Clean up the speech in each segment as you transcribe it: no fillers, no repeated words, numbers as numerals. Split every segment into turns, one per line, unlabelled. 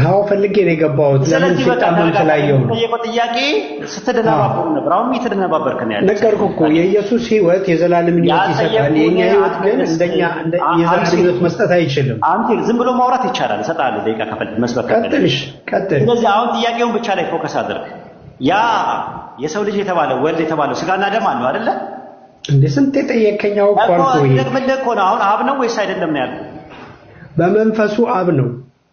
አዎ ፈልጌ ነው የገባሁት። ለምን
ስለዚህ በቃ
ሲጣመም
ተረጋጋ።
ስላየው ነው።
የምጠየቀው ጥያቄ ስትደነባበሩ ነበር። አሁንም እየተደነባበርክ ነው ያለው።
ነገርኩህ እኮ የኢየሱስ ህይወት የዘላለምን ህይወት ይሰጣል። የኛ ህይወት ግን እንደኛ እንደ የዘላለም ህይወት መስጠት አይችልም።
አምሲር ዝም ብሎ ማውራት ይቻላል። እሰጥሃለሁ ደቂቃ ከፈለክ መስበክ ከፈለክ።
ቀጥልሽ ቀጥል።
ስለዚህ አሁን ጥያቄውን ብቻ ላይ focus አድርግ። ያ የሰው ልጅ የተባለው ወልድ የተባለው ስጋና ደም አለው አይደለ?
እንደ ስንት የጠየከኝ እኮ
እኮ
አልኩህ። ይሄ
ደግመልህ እኮ ነው። አሁን አብ ነው ወይስ አይደለም ነው ያልኩህ።
በመንፈሱ አብ ነው።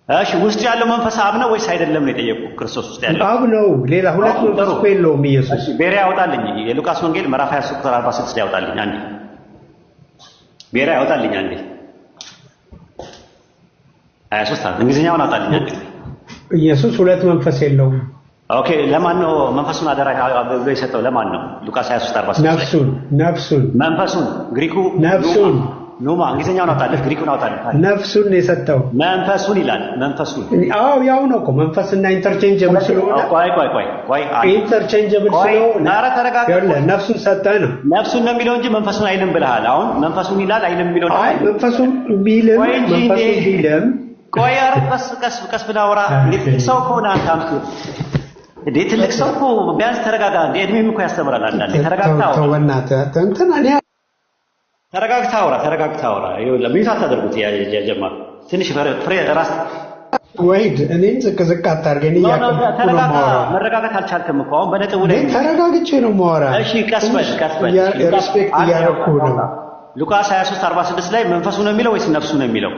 እሺ ውስጡ ያለው መንፈስ አብ ነው ወይስ አይደለም ነው የጠየቅኩህ። ክርስቶስ ውስጥ ያለው
አብ ነው። ሌላ ሁለት
አሁን
መንፈስ
ጥሩ።
እኮ የለውም ኢየሱስ።
እሺ ቤሪያ ያውጣልኝ። የሉቃስ ወንጌል ምዕራፍ 23 ቁጥር 46 ላይ ያውጣልኝ አንዴ። ቤሪያ ያውጣልኝ አንዴ። 23 አለ። እንግሊዝኛውን አውጣልኝ አንዴ።
ኢየሱስ ሁለት መንፈስ የለውም።
okay ለማን ነው መንፈሱን አደራ ብሎ የሰጠው? ለማን ነው? ሉቃስ 23 46 ላይ
ነፍሱን ነፍሱን
መንፈሱን ግሪኩ
ነፍሱን
ኑማ፣ እንግሊዝኛውን አውጣልህ፣ ግሪኩን አውጣልህ።
ነፍሱን ነው የሰጠው።
መንፈሱን ይላል። መንፈሱን
አዎ ያው ነው እኮ መንፈስና interchangeable ስለሆነ
ቆይ ቆይ ቆይ ቆይ አንዴ።
interchangeable
ቆይ
ስለሆነ
ኧረ ተረጋጋ።
ይኸውልህ ነፍሱን ሰጠ ነው።
ነፍሱን ነው የሚለው እንጂ መንፈሱን አይልም ብለሃል። አሁን መንፈሱን ይላል አይልም የሚለው
አይ መንፈሱን ቢልም
ቆይ እንጂ እንዴ።
መንፈሱን ቢልም
ቆይ ኧረ ቀስ ቀስ ቀስ ብለህ አውራ። እንዴ ትልቅ ሰው ከሆነ አንተ አምሲር እንዴ ትልቅ ሰው እኮ ቢያንስ ተረጋጋ። እንዴ እድሜም እኮ ያስተምራል አንዳንዴ። ተረጋግተህ
ተው
አውራ።
ተው በእናትህ እንትን እኔ
ተረጋግተህ አውራ። ተረጋግተህ አውራ። ይኸውልህ mute አታደርጉት። ያ ጀማ ትንሽ ፍሬ ራስ
ወይድ እኔን ዝቅ ዝቅ አታድርገኝ።
no no
እያከበርኩ ነው
ተረጋጋ።
የማወራው።
መረጋጋት አልቻልክም እኮ አሁን በነጥቡ ላይ
እኔ ተረጋግቼ ነው የማወራ።
እሺ ቀስ በል ቀስ በል።
respect እያደረኩ ነው።
ሉቃስ 23 46 ላይ መንፈሱ ነው የሚለው ወይስ ነፍሱ ነው የሚለው?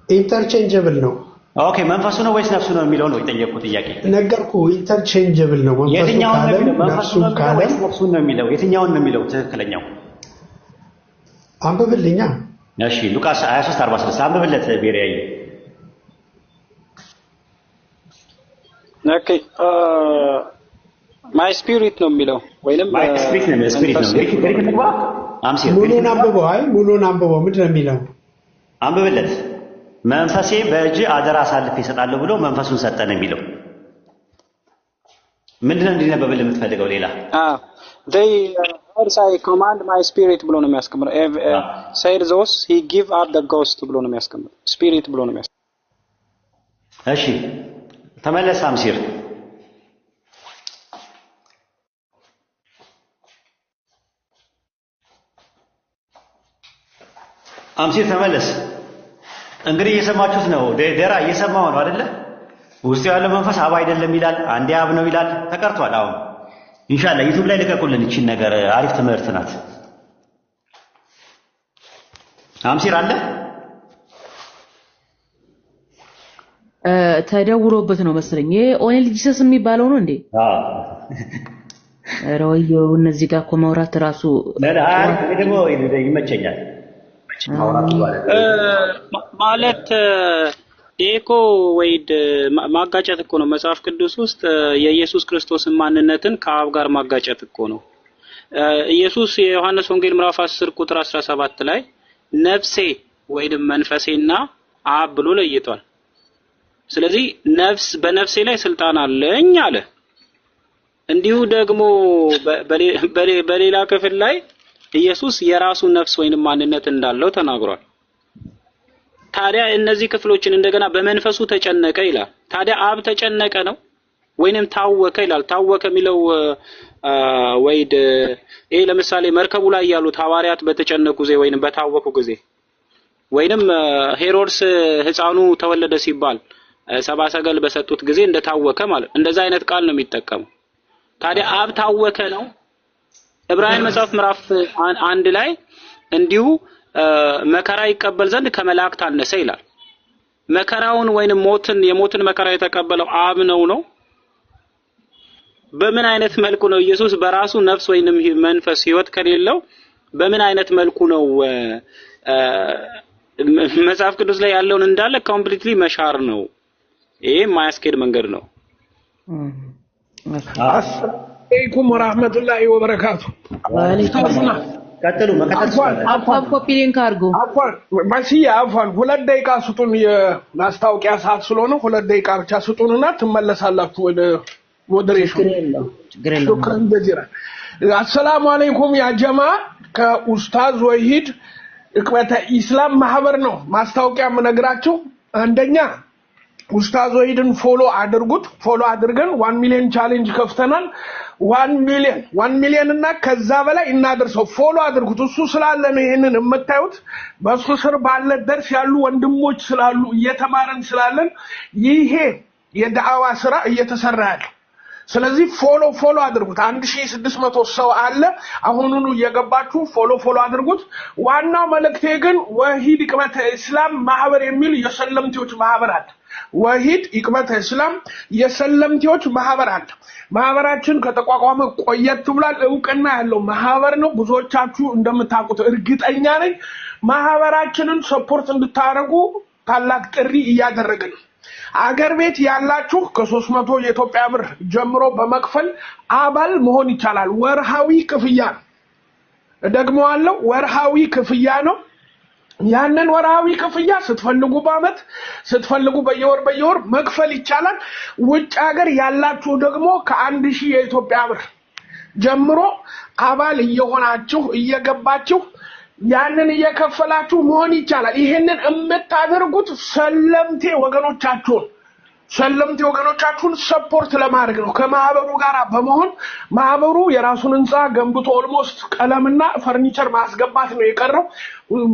interchangeable ነው
okay መንፈሱ ነው ወይስ ነፍሱ ነው የሚለው ነው የጠየቅኩት ጥያቄ።
ነገርኩ። interchangeable ነው መንፈሱ
የትኛውን ነው
ካለም
የሚለው? መንፈሱ
ነፍሱም
ነው የሚለው
ካለም
ወይስ ነፍሱን ነው የሚለው? የትኛውን ነው የሚለው ትክክለኛው?
አንብብልኛ።
እሺ ሉቃስ 23 46 አንብብለት ቤሪያዬ።
okay my spirit ነው የሚለው ወይንም
my spirit ነው የሚለው spirit ነው።
መንፈሴ
ግሪክ ግሪክ እንግባ። አምሲር ግሪክ
ሙሉን
እንግባ።
አንብበው። አይ ሙሉን አንብበው። ምንድን ነው የሚለው?
አንብብለት። መንፈሴ በእጅ አደራ አሳልፌ እሰጣለሁ ብሎ መንፈሱን ሰጠ ነው የሚለው። ምንድነው እንዲነበብልህ የምትፈልገው ሌላ?
they first I command my spirit ብሎ ነው የሚያስቀምጠው። said thus he give up the ghost ብሎ ነው የሚያስቀምጠው። spirit ብሎ ነው የሚያስቀምጠው።
እሺ ተመለስ አምሲር። አምሲር ተመለስ። እንግዲህ እየሰማችሁት ነው። ደራ እየሰማው ነው አይደለ? ውስጡ ያለው መንፈስ አብ አይደለም ይላል፣ አንዴ አብ ነው ይላል። ተቀርቷል። አሁን ኢንሻአላህ ዩቲዩብ ላይ ልቀቁልን እቺን ነገር፣ አሪፍ ትምህርት ናት። አምሲር አለ
ተደውሎበት ነው መሰለኝ። ይሄ Only Jesus የሚባለው ነው እንዴ?
አዎ
ኧረ ወየው እነዚህ ጋር እኮ ማውራት ራሱ
አሪፍ። እኔ ደግሞ ይመቸኛል ማውራቱ ማለት ነው።
ማለት ይሄ እኮ ወይድ ማጋጨት እኮ ነው። መጽሐፍ ቅዱስ ውስጥ የኢየሱስ ክርስቶስን ማንነትን ከአብ ጋር ማጋጨት እኮ ነው። ኢየሱስ የዮሐንስ ወንጌል ምዕራፍ 10 ቁጥር 17 ላይ ነፍሴ ወይንም መንፈሴና አብ ብሎ ለይቷል። ስለዚህ ነፍስ በነፍሴ ላይ ስልጣን አለኝ አለ። እንዲሁ ደግሞ በሌላ ክፍል ላይ ኢየሱስ የራሱ ነፍስ ወይንም ማንነት እንዳለው ተናግሯል። ታዲያ እነዚህ ክፍሎችን እንደገና በመንፈሱ ተጨነቀ ይላል። ታዲያ አብ ተጨነቀ ነው ወይንም ታወከ ይላል። ታወከ የሚለው ወይድ ይሄ ለምሳሌ መርከቡ ላይ ያሉት ሐዋርያት በተጨነቁ ጊዜ ወይንም በታወኩ ጊዜ ወይንም ሄሮድስ ሕፃኑ ተወለደ ሲባል ሰብአ ሰገል በሰጡት ጊዜ እንደታወከ ማለት እንደዛ አይነት ቃል ነው የሚጠቀመው። ታዲያ አብ ታወከ ነው። ዕብራውያን መጽሐፍ ምዕራፍ 1 ላይ እንዲሁ መከራ ይቀበል ዘንድ ከመላእክት አነሰ ይላል። መከራውን ወይንም ሞትን የሞትን መከራ የተቀበለው አብ ነው ነው። በምን አይነት መልኩ ነው ኢየሱስ በራሱ ነፍስ ወይንም መንፈስ ህይወት ከሌለው በምን አይነት መልኩ ነው መጽሐፍ ቅዱስ ላይ ያለውን እንዳለ completely መሻር ነው። ይሄ የማያስኬድ መንገድ ነው።
አሰላሙ አለይኩም ወራህመቱላሂ ወበረካቱ። ኡስታዝና
ቀጥሉ፣ መቀጠል ትችላላችሁ።
አፏን copy link አድርጉ።
አፏን መስዬ አፏን 2 ደቂቃ ስጡን። የማስታወቂያ ሰዓት ስለሆነ 2 ደቂቃ ብቻ ስጡንና ትመለሳላችሁ ወደ moderation።
ችግር የለውም።
ሹክራን ጀዚራ። አሰላሙ አለይኩም ያ ጀማ። ከኡስታዝ ወሂድ እቅበተ ኢስላም ማህበር ነው ማስታወቂያ የምነግራችሁ። አንደኛ ኡስታዝ ወሂድን follow አድርጉት። Follow አድርገን 1 million challenge ከፍተናል። 1 million 1 million እና ከዛ በላይ እናደርሰው። Follow አድርጉት። እሱ ስላለ ነው ይሄንን የምታዩት። በእሱ ስር ባለ ደርስ ያሉ ወንድሞች ስላሉ፣ እየተማረን ስላለን ይሄ የዳዕዋ ስራ እየተሰራ ያለው። ስለዚህ follow follow አድርጉት። 1600 ሰው አለ። አሁኑኑ እየገባችሁ follow follow አድርጉት። ዋናው መልእክቴ ግን ወሂድ ይቅበተ እስላም ማህበር የሚል የሰለምቴዎች ማህበር አለ። ወሂድ ይቅበተ እስላም የሰለምቴዎች ማህበር አለ። ማህበራችን ከተቋቋመ ቆየት ብሏል። እውቅና ያለው ማህበር ነው። ብዙዎቻችሁ እንደምታውቁት እርግጠኛ ነኝ። ማህበራችንን support እንድታደርጉ ታላቅ ጥሪ እያደረግን ነው። አገር ቤት ያላችሁ ከ300 የኢትዮጵያ ብር ጀምሮ በመክፈል አባል መሆን ይቻላል። ወርሃዊ ክፍያ ነው። እደግመዋለሁ፣ ወርሃዊ ክፍያ ነው። ያንን ወርሃዊ ክፍያ ስትፈልጉ በአመት፣ ስትፈልጉ በየወር በየወር መክፈል ይቻላል። ውጭ ሀገር ያላችሁ ደግሞ ከ1000 የኢትዮጵያ ብር ጀምሮ አባል እየሆናችሁ እየገባችሁ ያንን እየከፈላችሁ መሆን ይቻላል። ይህንን የምታደርጉት ሰለምቴ ወገኖቻችሁን support ለማድረግ ነው። ከማህበሩ ጋር በመሆን ማህበሩ የራሱን ህንፃ ገንብቶ almost ቀለምና ፈርኒቸር ማስገባት ነው የቀረው።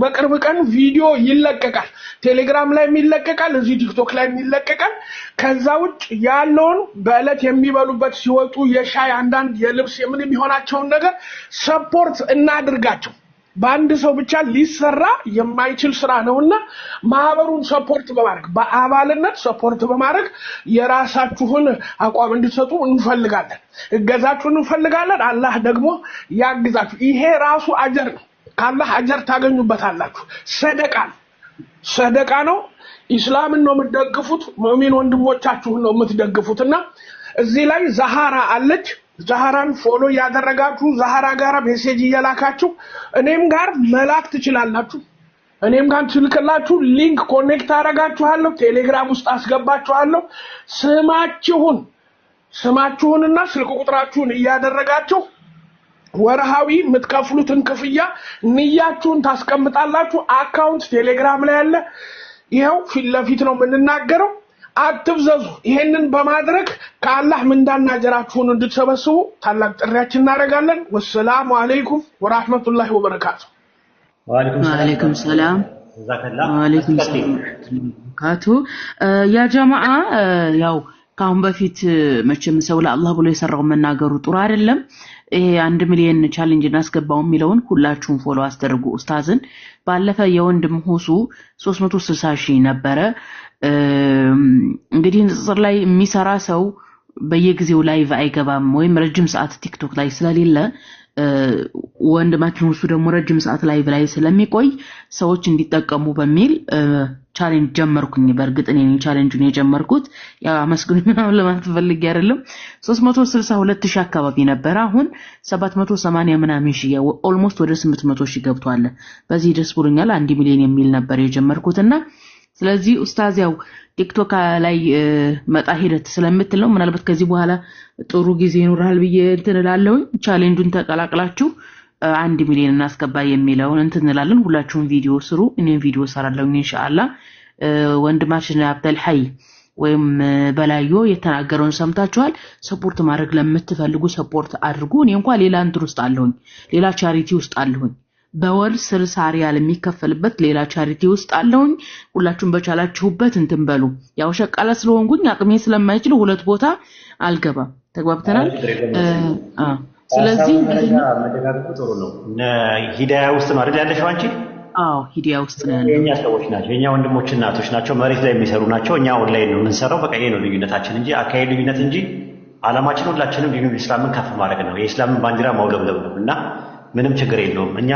በቅርብ ቀን ቪዲዮ ይለቀቃል። ቴሌግራም ላይም ይለቀቃል፣ እዚህ ቲክቶክ ላይም ይለቀቃል። ከዛ ውጭ ያለውን በዕለት የሚበሉበት ሲወጡ የሻይ፣ አንዳንድ የልብስ፣ የምን የሚሆናቸውን ነገር support እናድርጋቸው። በአንድ ሰው ብቻ ሊሰራ የማይችል ስራ ነውና ማህበሩን support በማድረግ፣ በአባልነት support በማድረግ የራሳችሁን አቋም እንድትሰጡ እንፈልጋለን። እገዛችሁን እንፈልጋለን። አላህ ደግሞ ያግዛችሁ። ይሄ ራሱ አጀር ነው። ከአላህ አጀር ታገኙበታላችሁ። ሰደቃ ነው። ሰደቃ ነው። ኢስላምን ነው የምትደግፉት። ሙእሚን ወንድሞቻችሁን ነው የምትደግፉት። እና እዚህ ላይ ዛሃራ አለች። ዛሃራን follow እያደረጋችሁ፣ ዛሃራ ጋር message እየላካችሁ እኔም ጋር መላክ ትችላላችሁ። እኔም ጋር ትልክላችሁ link connect አደርጋችኋለሁ። ቴሌግራም ውስጥ አስገባችኋለሁ። ስማችሁንና ስልክ ቁጥራችሁን እያደረጋችሁ ወርሃዊ የምትከፍሉትን ክፍያ ንያችሁን ታስቀምጣላችሁ። Account ቴሌግራም ላይ አለ። ይኸው ፊት ለፊት ነው የምንናገረው። አትፍዘዙ። ይሄንን በማድረግ ከአላህ ምንዳና አጀራችሁን እንድትሰበስቡ ታላቅ ጥሪያችን እናደርጋለን። ወሰላሙ አለይኩም ወራህመቱላሂ ወበረካቱ።
ወአለይኩም ሰላም።
ወአለይኩም ሰላም።
ጀዛከላ።
ወአለይኩም ሰላም ወረሕመቱላሂ ወበረካቱ። ያ ጀማዓ፣ ያው ከአሁን በፊት መቼም ሰው ለአላህ ብሎ የሰራውን መናገሩ ጥሩ አይደለም። ይሄ 1 ሚሊዮን challenge እናስገባው የሚለውን ሁላችሁም follow አስደርጉ ኡስታዝን። ባለፈ የወንድም ሁሱ 360 ሺህ ነበረ። እንግዲህ ንጽጽር ላይ የሚሰራ ሰው በየጊዜው live አይገባም ወይም ረጅም ሰዓት ቲክቶክ ላይ ስለሌለ፣ ወንድማችን ሁሱ ደግሞ ረጅም ሰዓት live ላይ ስለሚቆይ ሰዎች እንዲጠቀሙ በሚል challenge ጀመርኩኝ። በእርግጥ እኔ ነኝ challenge ኡን የጀመርኩት። ያው አመስግኑኝ ምናምን ለማለት ፈልጌ አይደለም። 362 ሺህ አካባቢ ነበረ። አሁን 780 ምናምን ሺህ፣ almost ወደ 800 ሺህ ገብቷል። በዚህ ደስ ብሎኛል። 1 ሚሊዮን የሚል ነበር የጀመርኩትና ስለዚህ ኡስታዝ ያው ቲክቶክ ላይ መጣ ሂደት ስለምትል ነው። ምናልባት ከዚህ በኋላ ጥሩ ጊዜ ይኖርሃል ብዬ እንትን እላለሁኝ። Challenge ኡን ተቀላቅላችሁ 1 ሚሊዮን እናስገባ የሚለውን እንትን እንላለን። ሁላችሁም ቪዲዮ ስሩ፣ እኔም ቪዲዮ እሰራለሁኝ ኢንሻአላህ። ወንድማችን አብደልሐይ ወይም በላዮ የተናገረውን ሰምታችኋል። Support ማድረግ ለምትፈልጉ support አድርጉ። እኔ እንኳ ሌላ እንትን ውስጥ አለሁኝ፣ ሌላ charity ውስጥ አለሁኝ። በወር 60 ሪያል የሚከፈልበት ሌላ charity ውስጥ አለሁኝ። ሁላችሁም በቻላችሁበት እንትን በሉ። ያው ሸቃላ ስለሆንኩኝ አቅሜ ስለማይችል ሁለት ቦታ አልገባም። ተግባብተናል። ስለዚህ
በሀሳብ ደረጃ መደጋገፉ ጥሩ ነው። እነ ሂዳያ ውስጥ ነው አይደል ያለሽው አንቺ?
አዎ፣ ሂዳያ ውስጥ ነው ያለው።
የእኛ ሰዎች ናቸው፣ የእኛ ወንድሞች እናቶች ናቸው፣ መሬት ላይ የሚሰሩ ናቸው። እኛ ኦንላይን ነው የምንሰራው። በቃ ይሄ ነው ልዩነታችን እንጂ፣ አካሄድ ልዩነት እንጂ ዓላማችን ሁላችንም ዲኑል ኢስላምን ከፍ ማድረግ ነው፣ የኢስላምን ባንዲራ ማውለብለብ ነው እና ምንም ችግር የለውም። እኛ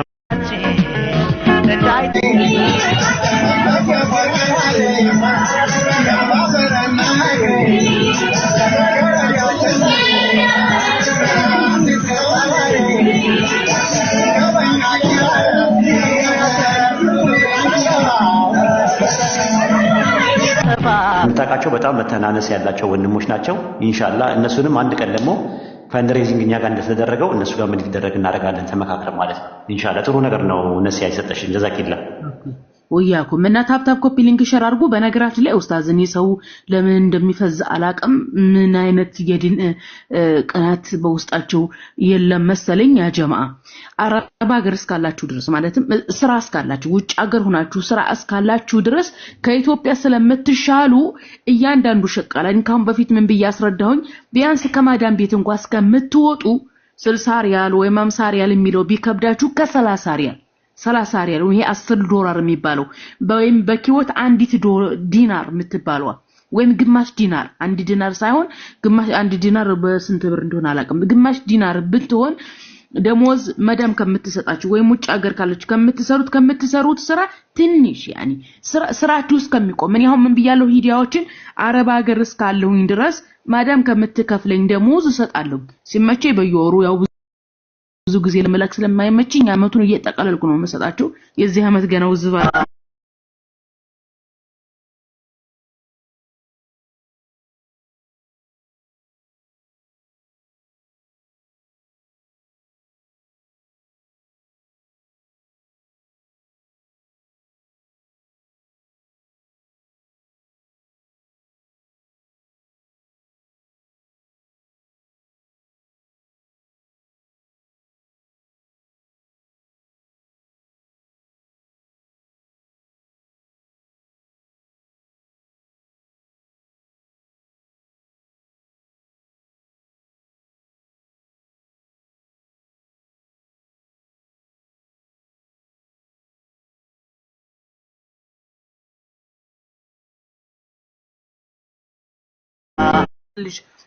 የምታውቃቸው በጣም መተናነስ ያላቸው ወንድሞች ናቸው። ኢንሻአላህ እነሱንም አንድ ቀን ደግሞ fundraising እኛ ጋር እንደተደረገው እነሱ ጋር እንዲደረግ እናደርጋለን፣ ተመካክረን ማለት ነው። ኢንሻአላህ ጥሩ ነገር ነው ነሲሃ የሰጠሽን፣ ጀዛኪላ።
وإياكم እና tap tap copy link share አድርጉ። በነገራችን ላይ ኡስታዝ እኔ ሰው ለምን እንደሚፈዝ አላቅም። ምን አይነት የዲን ቅናት በውስጣቸው የለም መሰለኝ። ያ ጀማዓ አረብ ሀገር እስካላችሁ ድረስ ማለትም ስራ እስካላችሁ ውጭ ሀገር ሆናችሁ ስራ እስካላችሁ ድረስ ከኢትዮጵያ ስለምትሻሉ እያንዳንዱ ሸቃላ ካሁን በፊት ምን ብዬ አስረዳሁኝ? ቢያንስ ከማዳም ቤት እንኳ እስከምትወጡ 60 ሪያል ወይም 50 ሪያል የሚለው ቢከብዳችሁ ከ30 ሪያል 30 ሪያል ይሄ 10 ዶላር የሚባለው ወይም በኪወት አንዲት ዲናር የምትባለዋ ወይም ግማሽ ዲናር፣ አንድ ዲናር ሳይሆን ግማሽ፣ አንድ ዲናር በስንት ብር እንደሆነ አላውቅም። ግማሽ ዲናር ብትሆን ደሞዝ መዳም ከምትሰጣችሁ ወይም ውጭ ሀገር ካለች ከምትሰሩት ስራ ትንሽ ያኒ ስራችሁ እስከሚቆም እኔ አሁን ምን ብያለሁ? ሂዲያዎችን አረብ ሀገር እስካለሁኝ ድረስ ማዳም ከምትከፍለኝ ደሞዝ እሰጣለሁ። ሲመቸኝ በየወሩ ያው ብዙ ጊዜ ለመላክ ስለማይመችኝ አመቱን እየጠቀለልኩ ነው የምሰጣቸው። የዚህ አመት ገና ውዝባ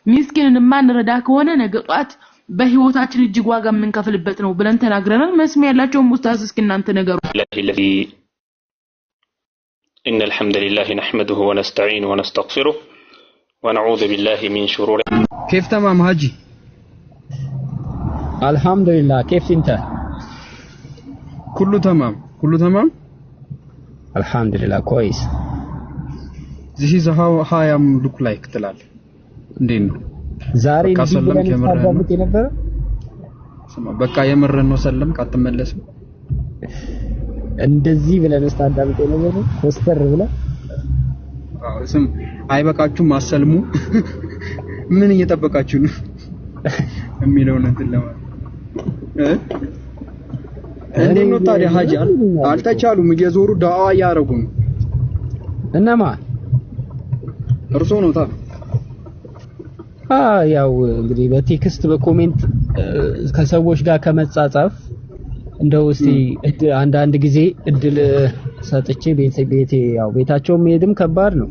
ምስኪንን የማንረዳ ከሆነ ነገ ጧት በህይወታችን እጅግ ዋጋ የምንከፍልበት ነው ብለን ተናግረናል። መስሚያ ያላቸውም ኡስታዝ እስኪ እናንተ ነገሩ።
الذي إن الحمد لله نحمده ونستعينه ونستغفره ونعوذ بالله من شرور
كيف تمام هاجي؟
الحمد لله كيف انت؟
كله تمام كله تمام
الحمد لله كويس.
This is how I am look like ትላለህ። እንዴት ነው
ዛሬ
በቃ
እንዲህ
ሰለምክ?
ብለን
የምርህን ነው?
ስታዳምጥ የነበረ
ስማ በቃ የምርህን ነው ሰለምክ? አትመለስም?
እንደዚህ ብለን ስታዳምጥ የነበረ ኮስተር ብለህ
አዎ ስም አይበቃችሁም? አሰልሙ ምን እየጠበቃችሁ ነው የሚለውን እንትን ለማለት እንዴት ነው ታዲያ ሀጂ? አልተቻሉም፣ እየዞሩ ዳዋ እያደረጉ ነው።
እነማ?
እርሶ ነው ታ
ያው እንግዲህ በ text በ comment ከሰዎች ጋር ከመጻጻፍ እንደው እስቲ አንዳንድ ጊዜ እድል ሰጥቼ ቤቴ ያው ቤታቸው መሄድም ከባድ ነው።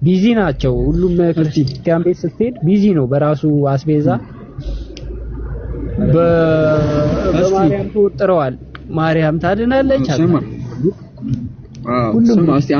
busy ናቸው ሁሉም ክርስቲያን ቤት ስትሄድ busy ነው በራሱ አስቤዛ በማርያም ተወጥረዋል። ማርያም ታድናለች።
ስማ አዎ ስማ እስቲ